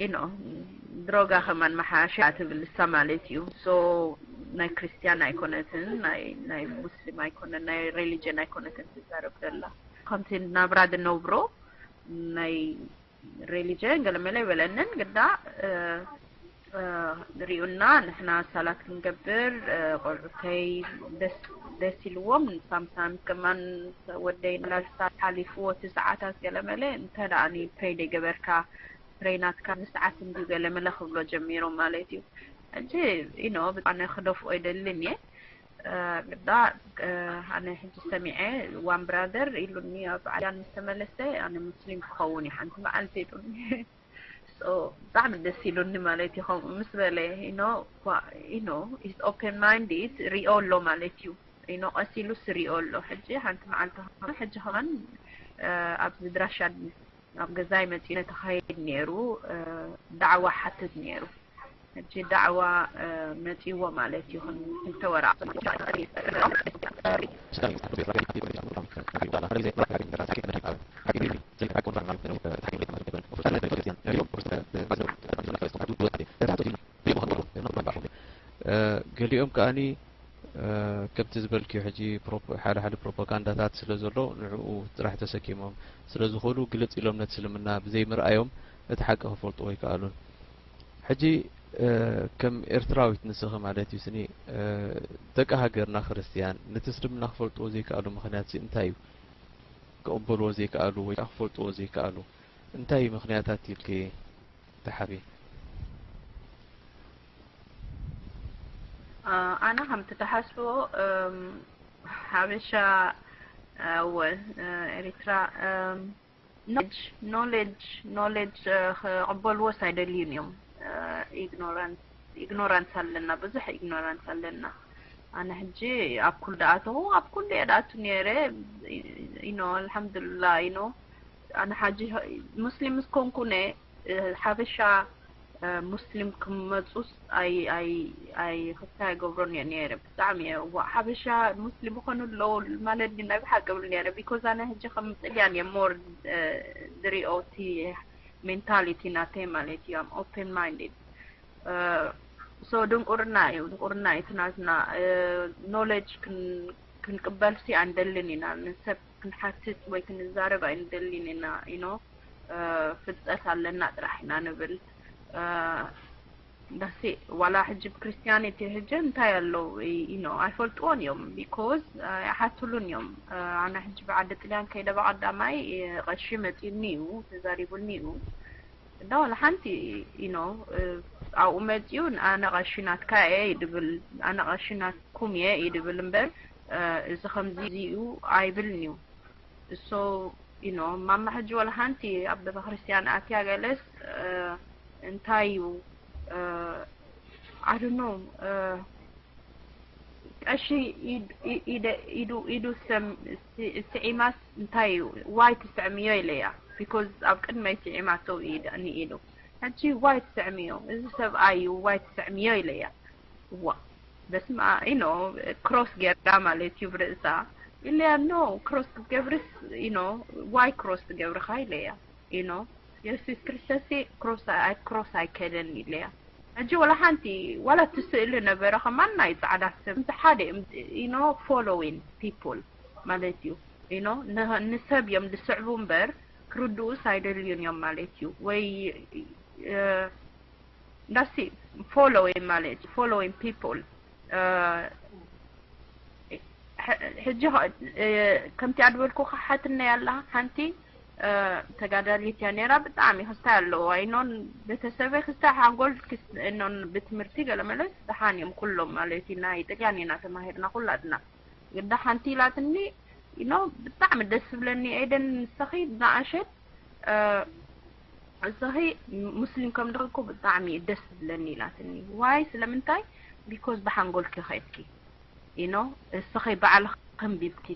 you know ድሮጋ ከማን መሓሻ ትብል እሳ ማለት እዩ። So ናይ ክርስቲያን ኣይኮነትን፣ ናይ ናይ ሙስሊም ኣይኮነ፣ ናይ ሪሊጅን ኣይኮነትን ትዛረብ ዘላ። ከምቲ ናብራ ድነብሮ ናይ ሪሊጅን ገለመለ ይበለንን ግዳ እ፣ እ፣ ሪኡና ንሕና ሳላት ክንገብር እ፣ ቆርተይ ደስ ደስ ኢልዎም ሳምታም ከማን ወደይ ናላልሳ ሓሊፍዎ እቲ ሰዓታት ገለመለ እንተ ደኣ ፕሬይ ደይገበርካ ፕሬይ ናትካ እዚ ሰዓት እንዲዩ ገለመለ ክብሎ ጀሚሩ ማለት እዩ። ሕጂ ኢኖ ብጣዕሚ ክደፍኦ ይደልን እየ ግዳ ኣነ ሕጂ ሰሚዐ ዋን ብራደር ኢሉኒ ኣብ ዓዳን ምስ ተመለሰ ኣነ ሙስሊም ክኸውን እዩ ሓንቲ መዓልቲ ኢሉኒ። So ብጣዕሚ ደስ ኢሉኒ ማለት እዩ ከምኡ ምስ በለ ኢኖ ኢኖ is open minded ሪኦ ኣሎ ማለት እዩ። ኢኖ ቀስ ኢሉስ ሪኦ ኣሎ። ሕጂ ሓንቲ መዓልቲ ከማን ሕጂ ከማን ኣብዚ ድራሻ ኣብ ገዛይ መፂኡ ነተኻይድ ነይሩ ዳዕዋ ሓትት ነይሩ። ሕጂ ዳዕዋ መፂዎ ማለት እዩ። ክልተ ወራ ገሊኦም ከኣኒ ከምቲ ዝበልክዮ ሕጂ ሓደ ሓደ ፕሮፓጋንዳታት ስለ ዘሎ ንዕኡ ጥራሕ ተሰኪሞም ስለ ዝኾኑ ግልጽ ኢሎም ነቲ እስልምና ብዘይ ምርኣዮም እቲ ሓቂ ክፈልጥዎ ኣይከኣሉን። ሕጂ ከም ኤርትራዊት ንስኺ ማለት እዩ ስኒ ደቂ ሃገርና ክርስትያን ነቲ እስልምና ክፈልጥዎ ዘይከኣሉ ምኽንያት ሲ እንታይ እዩ? ክቕበልዎ ዘይከኣሉ ወይ ከዓ ክፈልጥዎ ዘይከኣሉ እንታይ እዩ ምኽንያታት ኢልኪ ትሓስቢ? ኣነ ከም ትተሓስቦ ሓበሻ እወ ኤሪትራ knowledge knowledge knowledge ክቕበልዎስ ኣይደልዩን እዮም። Ignorance ignorance ኣለና፣ ብዙሕ ignorance ኣለና። ኣነ ሕጂ ኣብ ኩሉ ደኣተኹ ኣብ ኩሉ እየ ደኣቱ ነይረ ኢኖ ኣልሓምዱልላ ኢኖ ኣነ ሓጂ ሙስሊም ምስ ኮንኩነ ሓበሻ ሙስሊም ክመፁስ ኣይ ኣይ ኣይ ክስታይ ገብሮን እየ ነይረ ብጣዕሚ እየ ዋ ሓበሻ ሙስሊም ይኾኑ ኣለዉ ማለት ድዩ ናይ ብሓቂ ብል ነይረ because ኣነ ሕጂ ከም ጥልያን እየ more ዝሪኦ እቲ mentality ናተይ ማለት እዩ I'm open minded so ድንቁርና እዩ ድንቁርና እዩ እቲ ናትና knowledge ክንቅበልሲ ኣይንደልን ኢና ንሰብ ክንሓትት ወይ ክንዛረብ ኣይንደልን ኢና ኢኖ ፍልጠት ኣለና ጥራሕ ኢና ንብል ዳሲ ዋላ ሕጂ ብክርስትያኒቲ ሕጂ እንታይ ኣለዉ ኢኖ ኣይፈልጥዎን እዮም because ኣይሓትሉን እዮም ኣነ ሕጂ ብዓዲ ጥልያን ከይደ ብቐዳማይ ቀሺ መፂኒ እዩ ተዛሪቡኒ እዩ እንዳ ዋላ ሓንቲ ኢኖ ኣብኡ መፂኡ ኣነ ቀሺ ናትካ እየ ይድብል ኣነ ቀሺ ናትኩም እየ ይድብል እምበር እዚ ከምዚ እዩ ኣይብልን እዩ እሶ ኢኖ ማማ ሕጂ ዋላ ሓንቲ ኣብ ቤተክርስትያን ኣትያ ገለስ እንታይ እዩ ኣድኖ ቀሺ ኢዱ ኢዱ ስዒማስ እንታይ እዩ ዋይ ትስዕምዮ ኢለያ because ኣብ ቅድመይ ስዒማቶ ኢድ ንኢዱ ሕጂ ዋይ ትስዕምዮ እዚ ሰብኣይ እዩ ዋይ ትስዕምዮ ኢለያ ዋ በስማ ኢኖ ክሮስ ገራ ማለት እዩ ብርእሳ ኢለያ ኖ ክሮስ ክትገብርስ ኢኖ ዋይ ክሮስ ትገብርካ ኢለያ ኢኖ የሱስ ክርስቶስ ክሮስ ክሮስ ኣይከደን ኢለያ ሕጂ ወላ ሓንቲ ዋላ እቲ ስእሊ ነበረ ከማን ናይ ጻዕዳ ሰብ ምስ ሓደ you know following people ማለት እዩ you know ንሰብ እዮም ዝስዕቡ እምበር ክርድኡስ ኣይደልዩን እዮም ማለት እዩ ወይ that's following ማለት እዩ following people ሕጂ ከምቲ ኣድበልኩ ክሓትነይ ኣላ ሓንቲ ተጋዳሊት እያ ነይራ ብጣዕሚ ክስታይ ኣለዎ ኣይኖን ቤተሰበይ ክስታይ ሓንጎል ኖን ብትምህርቲ ገለመለስ ደሓን እዮም ኩሎም ማለት እዩ ናይ ጥልያን ኢና ተማሂርና ኩላትና ግዳ ሓንቲ ኢላትኒ ኢኖ ብጣዕሚ ደስ ዝብለኒ ኤደን ንስኺ ዝነኣሸት እስኺ ሙስሊም ከም ድኽኩ ብጣዕሚ ደስ ዝብለኒ ኢላትኒ ዋይ ስለምንታይ because ብሓንጎልኪ ኸድኪ ኢኖ እስኺ ባዕልኺ ከንቢብኪ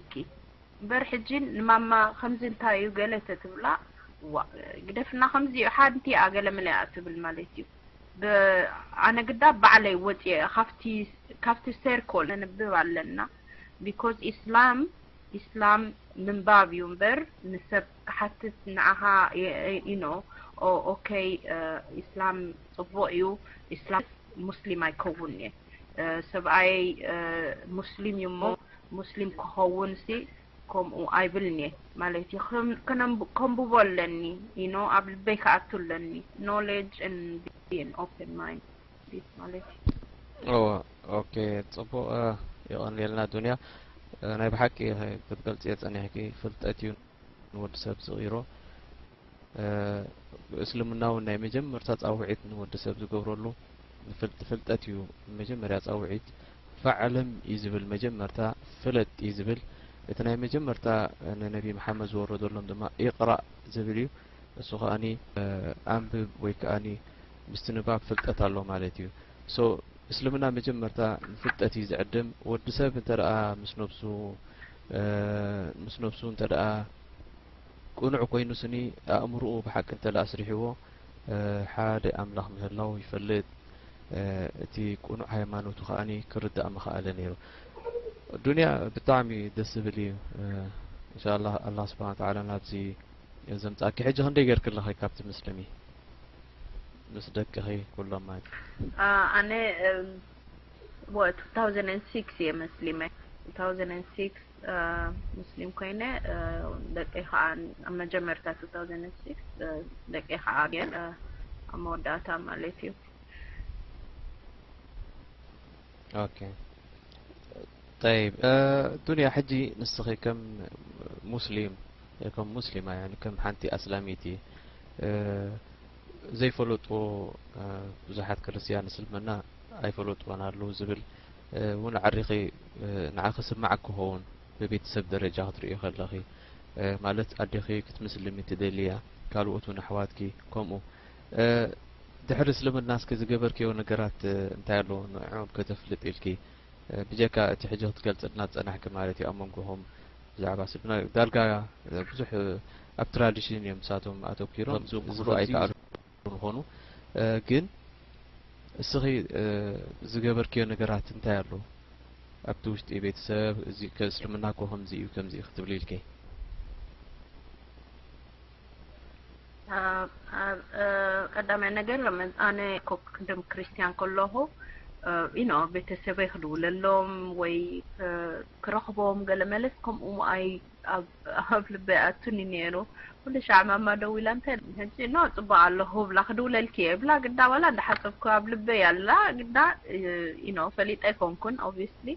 እምበር ሕጂ ንማማ ከምዚ እንታይ እዩ ገለ ተትብላ ዋ ግደፍና ከምዚ እዩ ሓንቲ እያ ገለ መለ እያ ትብል ማለት እዩ ኣነ ግዳ ባዕለይ ወፅየ ካብቲ ካብቲ ሰርኮል ነንብብ ኣለና because ኢስላም ኢስላም ምንባብ እዩ እምበር ንሰብ ክሓትት ንዓኻ you know ኦ ኦኬ፣ ኢስላም ጽቡቕ እዩ፣ ኢስላም ሙስሊም ኣይከውን እየ፣ ሰብኣይ ሙስሊም እዩ እሞ ሙስሊም ክኸውን ሲ ከምኡ ኣይብልን እየ ማለት እዩ። ከንብቦ ኣለኒ፣ you know፣ ኣብ ልበይ ክኣቱ ኣለኒ። Knowledge and be an open mind ማለት እዩ። ኦኬ፣ ጽቡቕ። የቐንየልና ዱንያ። ናይ ብሓቂ ክትገልጽ እየ ጸኒሕኪ። ፍልጠት እዩ ንወዲ ሰብ ዝቕይሮ። እስልምና እውን ናይ መጀመርታ ጻውዒት ንወዲ ሰብ ዝገብረሉ ፍልጠት እዩ። መጀመርያ ጻውዒት ፈዕለም እዩ ዝብል፣ መጀመርታ ፍለጥ እዩ ዝብል። እቲ ናይ መጀመርታ ንነቢ መሓመድ ዝወረደሎም ድማ ኢቕራእ ዝብል እዩ። እሱ ከኣኒ ኣንብብ ወይ ከኣኒ ምስትንባብ ፍልጠት ኣሎ ማለት እዩ። So እስልምና መጀመርታ ንፍልጠት እዩ ዝዕድም። ወዲ ሰብ እንተ ደኣ ምስ ነብሱ ምስ ነብሱ እንተ ደኣ ቅኑዕ ኮይኑ ስኒ ኣእምርኡ ብሓቂ እንተ ደኣ ኣስሪሕዎ ሓደ ኣምላኽ ምህላው ይፈልጥ። እቲ ቅኑዕ ሃይማኖቱ ከኣኒ ክርዳእ ምኸኣለ ነይሩ። ዱንያ ብጣዕሚ ደስ ዝብል እዩ። እንሻላ ኣላህ ስብሓን ተዓላ ናብዚ ዘምጻእኪ። ሕጂ ክንደይ ጌርኪ ኣለኺ ካብቲ ምስልሚ ምስ ደቅኺ ኩሎም ማለት እዩ? ኣነ two thousand and six እየ መስሊመ። two thousand and six ሙስሊም ኮይነ፣ ደቀይ ከዓ ኣብ መጀመርታ two thousand and six ደቀይ ከዓ ኣብየን ኣብ መወዳእታ ማለት እዩ። ኦኬ። ጠይብ፣ ዱንያ፣ ሕጂ ንስኺ ከም ሙስሊም፣ ከም ሙስሊማ፣ ያኒ ከም ሓንቲ ኣስላሚቲ፣ ዘይፈለጥዎ ብዙሓት ክርስትያን እስልምና ኣይፈለጥዎን ኣለዉ ዝብል እውን ዓሪኺ ንዓኺ ስማዓኪ ክኸውን ብቤተሰብ ደረጃ ክትርእዮ ከለኺ፣ ማለት ኣዴኺ ክትምስልሚ ትደልያ፣ ካልኦት እውን ኣሕዋትኪ ከምኡ። ድሕሪ እስልምና እስኪ ዝገበርክዮ ነገራት እንታይ ኣሎ ንዕኦም ከተፍልጥ ኢልኪ? ብጀካ እቲ ሕጂ ክትገልጽልና ዝጸናሕኪ ማለት እዩ፣ ኣብ መንጎኹም ብዛዕባ ስድና ዳርጋ ብዙሕ ኣብ ትራዲሽን እዮም ንሳቶም ኣተኲሮም፣ ከምዚኦም እዚ ክብሉ ኣይከኣሉ ኣይከኣሉን። ዝኾኑ። ግን እስኺ ዝገበርክዮ ነገራት እንታይ ኣሎ ኣብቲ ውሽጢ ቤተሰብ? እዚ ከእስልምና እኮ ከምዚ እዩ ከምዚ እዩ ክትብሊ ኢልኪ? ቀዳማይ ነገር፣ ኣነ ኮ ቅድም ክርስትያን ከለኹ ኢኖ ቤተሰበይ ክድውለሎም ወይ ክረኽቦም ገለ መለስ ከምኡ ኣይ ኣብ ልበይ ኣቱኒ ነይሩ። ኩሉ ሻዕ ማማ ደዊላ እንተ ሕጂ ኖ ጽቡቕ ኣለኹ ብላ ክድውለልኪ እየ ብላ ግዳ ዋላ እንዳሓሰብኩ ኣብ ልበይ ኣላ ግዳ ኢኖ ፈሊጠ ኣይኮንኩን። Obviously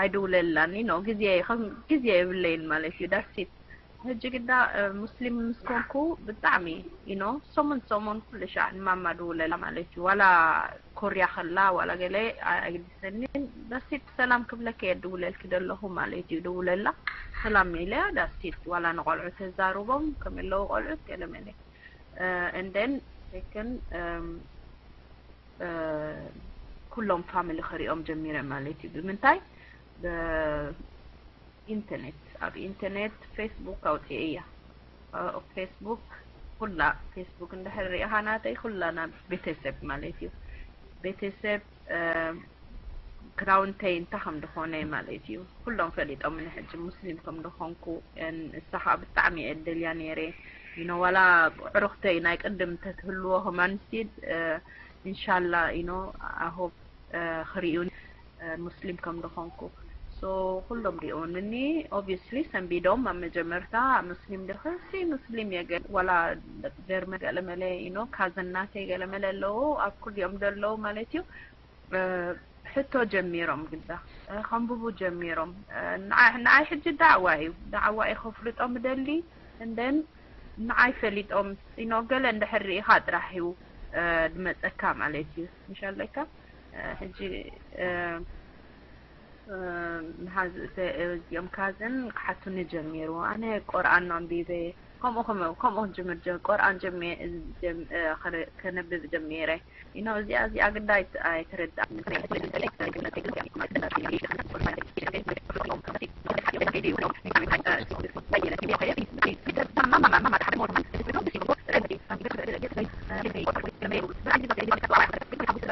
ኣይድውለላን ኢኖ ግዜ ከም ግዜ የብለይን ማለት እዩ። That's it። ሕጂ ግዳ ሙስሊም ምስ ኮንኩ ብጣዕሚ ኢኖ ሰሙን ሰሙን ኩሉ ሻዕ ንማማ ድውለላ ማለት እዩ። ዋላ ኮርያ ከላ ዋላ ገለ ኣይግድሰኒን። That's it። ሰላም ክብለኪ እየ ድውለልኪ ደለኹ ማለት እዩ። ድውለላ ሰላም ኢለያ። That's it። ዋላ ንቆልዑ ተዛርቦም ከም ኣለዉ ቆልዑት ገለ መለ and then second ኩሎም ፋሚሊ ክሪኦም ጀሚረ ማለት እዩ። ብምንታይ? ኢንተርኔት፣ ኣብ ኢንተርኔት ፌስቡክ ኣውፅኤ እያ። ፌስቡክ ኩላ ፌስቡክ እንድሕር ሪኢኻ ናተይ ኩላ ናብ ቤተሰብ ማለት እዩ። ቤተሰብ ክዳውንተይ እንታይ ከም ዝኾነ ማለት እዩ ኩሎም ፈሊጦምኒ። ሕጂ ሙስሊም ከም ዝኾንኩ እሳ ከዓ ብጣዕሚ እየ ደልያ ነይረ። ኢኖ ዋላ ዕሩኽተይ ናይ ቅድም እንተትህልዎ ከማንሲ ኢንሻላ ኢኖ ኣሆብ ክሪኡኒ ሙስሊም ከም ዝኾንኩ። So ኩሎም ሪኦምኒ። Obviously ሰንቢዶም ኣብ መጀመርታ ሙስሊም ዲኺ ሲ ሙስሊም እየ ገለ ዋላ ጀርመን ገለመለ ኢኖ ካዘናተይ ገለመለ ኣለዉ ኣብ ኩሊኦም ዘለዉ ማለት እዩ። ሕቶ ጀሚሮም ግዳ ከንብቡ ጀሚሮም። ንዓይ ሕጂ ዳዕዋ እዩ ዳዕዋ እዩ ከፍልጦም ደሊ and then ንዓይ ፈሊጦም ኢኖ ገለ እንድሕር ሪኢኻ ጥራሕ እዩ ድመፀካ ማለት እዩ። ምሻለካ ሕጂ ምሓዝ እዚኦም ካዝን ክሓቱኒ ጀሚሩ። ኣነ ቆርኣን ኣንቢበ ከምኡ ከምኡ ከምኡ ክጅምር ጀ- ቆርኣን ጀሚ- ጀም- እ፣ ክር- ከነብብ ጀሚረ። ኢኖ እዚኣ እዚኣ ግዳ ኣይት- ኣይተረዳእ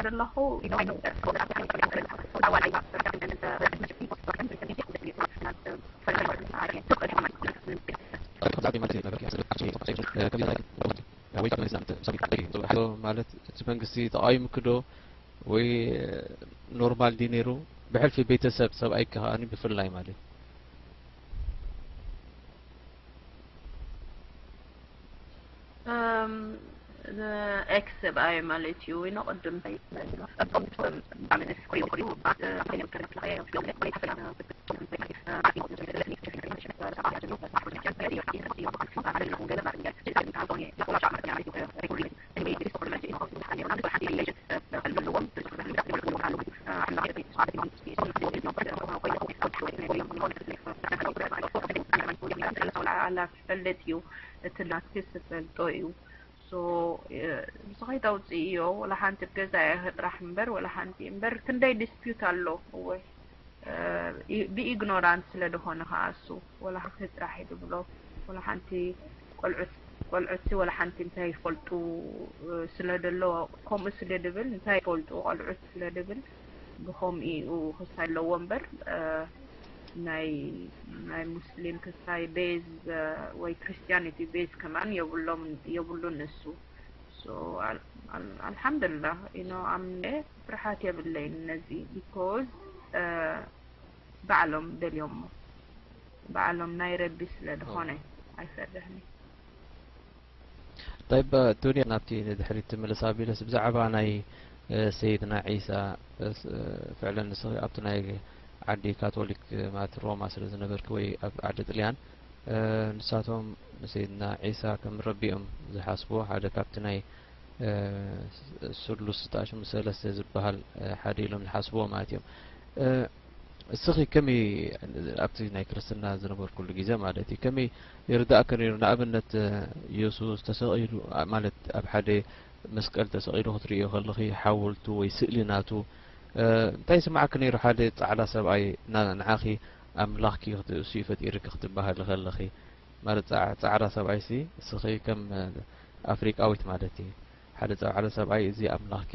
ዘለኹ ማለት እቲ መንግስቲ ተቃዊምኪ ዶ ወይ ኖርማል ድዩ ነይሩ? ብሕልፊ ቤተሰብ ሰብኣይኪ ከኣ ብፍላይ ማለት እዩ። እም፣ ኤክስ ሰብኣይ ማለት እዩ። ወይ ቅድም ኣላ ትፈልጥ እዩ፣ እቲ ናትኪ ዝፈልጦ እዩ። ሶ ብስኺ ተውፅእዮ፣ ወላ ሓንቲ ብገዛእ ጥራሕ እምበር፣ ወላ ሓንቲ እምበር፣ ክንደይ ዲስፒዩት ኣሎ። እወ፣ ብኢግኖራንት ስለ ዝኾነ ከዓ እሱ፣ ወላ ሓንቲ ጥራሕ እዩ ዝብሎ፣ ወላ ሓንቲ ቆልዑት፣ ቆልዑት ወላ ሓንቲ እንታይ ይፈልጡ ስለ ደሎ፣ ከምኡ ስለ ድብል፣ እንታይ ይፈልጡ ቆልዑት ስለ ድብል፣ ብኸምኡ እዩ ክሳይ ኣለዎ እምበር፣ ናይ፣ ናይ ሙስሊም ክሳይ ቤዝ ወይ ክርስቲያኒቲ ቤዝ ከማን የብሎም፣ የብሉን እሱ። ሶ ኣል-፣ ኣል-፣ ኣልሓምዱሊላህ፣ you know፣ ኣምነ ፍርሓት የብለይን ነዚ፣ ቢኮዝ ባዕሎም ደልዮሞ፣ ባዕሎም ናይ ረቢ ስለ ዝኾነ ኣይፈርሕን። ጠይብ፣ ዱንያ፣ ናብቲ ንድሕሪት ትምልስ ኣቢለስ፣ ብዛዕባ ናይ ሰይድና ዒሳ፣ ፍዕለን ንስኺ ኣብቲ ናይ ዓዲ ካቶሊክ፣ ማለት ሮማ ስለ ዝነበርኪ ወይ ኣብ ዓዲ ጥልያን፣ ንሳቶም ንሰይድና ዒሳ ከም ረቢ እዮም ዝሓስብዎ። ሓደ ካብቲ ናይ ስሉስ፣ እታ ሽሙ ሰለስተ ዝበሃል ሓደ ኢሎም ዝሓስብዎ ማለት እዮም። እስኺ ከመይ፣ ኣብቲ ናይ ክርስትና ዝነበርኩሉ ግዜ ማለት እዩ፣ ከመይ ይርዳእኪ ነይሩ? ንኣብነት፣ የሱስ ተሰቒሉ፣ ማለት ኣብ ሓደ መስቀል ተሰቒሉ ክትርእዮ ከለኺ፣ ሓወልቱ ወይ ስእሊ ናቱ፣ እንታይ ይስምዓኪ ነይሩ? ሓደ ጻዕዳ ሰብኣይ ና-፣ ንዓኺ ኣምላኽኪ ክት-፣ እሱ እዩ ፈጢርኪ ክትበሃሊ ከለኺ፣ ማለት ጻ-፣ ጻዕዳ ሰብኣይሲ፣ እስኺ ከም ኣፍሪቃዊት ማለት እዩ፣ ሓደ ጻዕዳ ሰብኣይ እዚ ኣምላኽኪ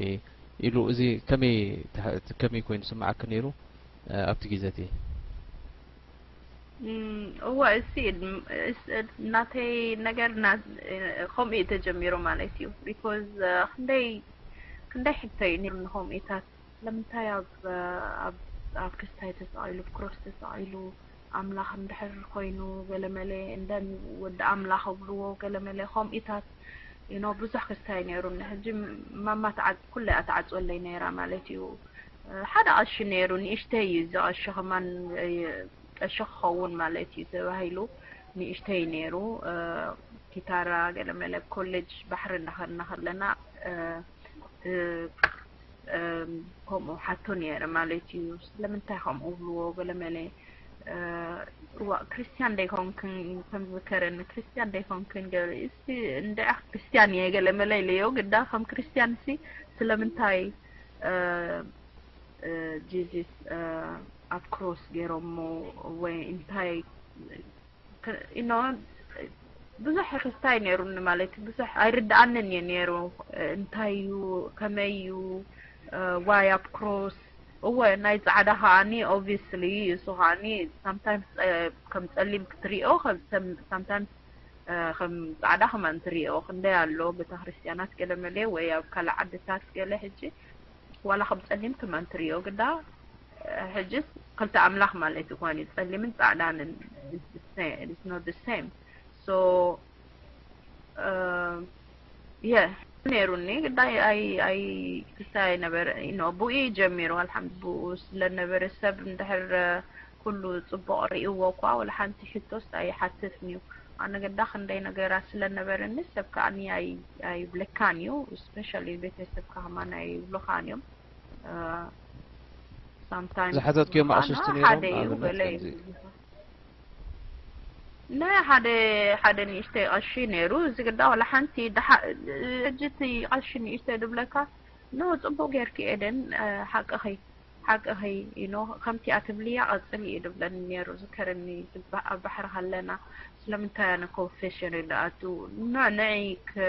ኢሉ፣ እዚ ከመይ ተህ-፣ ከመይ ኮይኑ ይስምዓኪ ነይሩ ኣብቲ ግዜ እቲ? እም፣ እወ፣ እሲ እስ-፣ ናተይ ነገር ና-፣ ከምኡ እዩ ተጀሚሩ ማለት እዩ። ቢኮዝ ክንደይ፣ ክንደይ ሕቶ እዩ ነይሩኒ ከምኡታት። ስለምንታይ ኣብ፣ ኣብ፣ ኣብ ክስታይ ተሰቒሉ፣ ኣብ ክሮስ ተሰቒሉ፣ ኣምላኽ እንድሕር ኮይኑ፣ ገለመለ፣ እንደን ወዲ ኣምላኽ እብልዎ፣ ገለመለ፣ ከምኡታት፣ you know፣ ብዙሕ ክስታይ ነይሩኒ። ሕጂ ማማ ትዓ-፣ ኩለ እያ ትዓጽወለይ ነይራ ማለት እዩ። ሓደ ቀሺ ነይሩ፣ ንእሽተይ እዩ፣ እዚ ቀሺ ከማን፣ እ፣ ቀሺ ክኸውን ማለት እዩ ተባሂሉ፣ ንእሽተይ ነይሩ። እ፣ ኪታራ፣ ገለመለ፣ ኮሌጅ ባሕሪ እንዳኸድና ከለና፣ እ፣ እ፣ እም፣ ከምኡ ሓቶ ነይረ ማለት እዩ። ስለምንታይ ከምኡ እብልዎ ገለመለ፣ እ፣ እዋ፣ ክርስትያን ደይኮንክን ከም ዝከረኒ፣ ክርስትያን ደይኮንክን ገለ፣ እስቲ እንድዒ ክርስትያን እየ ገለመለ ኢለዮ። ግዳ ከም ክርስትያን ሲ ስለምንታይ፣ እ፣ እ፣ ጂዝስ፣ እ፣ ኣብ ክሮስ ገይሮሞ ወይ እንታይ፣ ክ-፣ you know፣ ብዙሕ ክስታይ ነይሩኒ ማለት እዩ። ብዙሕ ኣይርድኣንን እየ ነይሩ። እንታይ እዩ፣ ከመይ እዩ፣ እ፣ ዋይ ኣብ ክሮስ። እወ፣ ናይ ጻዕዳ ከኣኒ፣ ኦብቪስሊ፣ እሱ ከኣኒ፣ ሳምታይምስ፣ እ፣ ከም ጸሊም ክትሪኦ፣ ከም ሰም-፣ ሳምታይምስ፣ እ፣ ከም ጻዕዳ ከማን ትሪኦ። ክንደይ ኣሎ፣ ቤተ ክርስቲያናት ገለ መለ፣ ወይ ኣብ ካልእ ዓድታት ገለ፣ ሕጂ ዋላ ከም ጸሊም ከማን ትሪኦ፣ ግዳ፣ እ፣ ሕጂስ ክልተ ኣምላኽ ማለት እዩ፣ ኮን እዩ፣ ጸሊምን ጻዕዳንን፣ it's the same, it's not the same. So፣ እ፣ የ፣ ነይሩኒ፣ ግዳ ኣይ-፣ ኣይ-፣ ክስታይ ነበረ፣ you know፣ ብኡ እዩ ጀሚሩ፣ ኣልሓምዱ፣ ብኡ ስለ ነበረ ሰብ እንድሕር ኩሉ ጽቡቕ ርእይዎ እኳ፣ ወላ ሓንቲ ሕቶስ ኣይሓትትን እዩ። ኣነ ግዳ ክንደይ ነገራት ስለ ነበረኒ፣ ሰብ ከኣኒ ኣይ-፣ ኣይብለካን እዩ፣ ስፔሻሊ ቤተሰብ ከማን ኣይብሉኻን እዮም። እ፣ ሳምታይምስ ዝሓተትክዮም ኣና ኣቕሽሽቲ ነይሮም? ሓደ እዩ፣ ኣብነት ገለ ከምዚ። እዩ። ናይ ሓደ፣ ሓደ ንእሽተይ ቀሺ ነይሩ። እዚ ግዳ ዋላ ሓንቲ ደሓ-፣ ሕጂ እቲ ቀሺ ንእሽተይ ድብለካ፣ ኖ፣ ጽቡቕ ጌርኪ ኤደን፣ እ፣ ሓቅኺ፣ ሓቅኺ፣ you know፣ ከምቲኣ ትብልያ ቀጽሊ እዩ ድብለኒ ነይሩ። ዝከረኒ፣ ኣብ ባሕሪ ከለና፣ ስለምንታይ ኣነ ኮንፌሽን እዩ ዝኣቱ? ኖ፣ ንዒ ክ-፣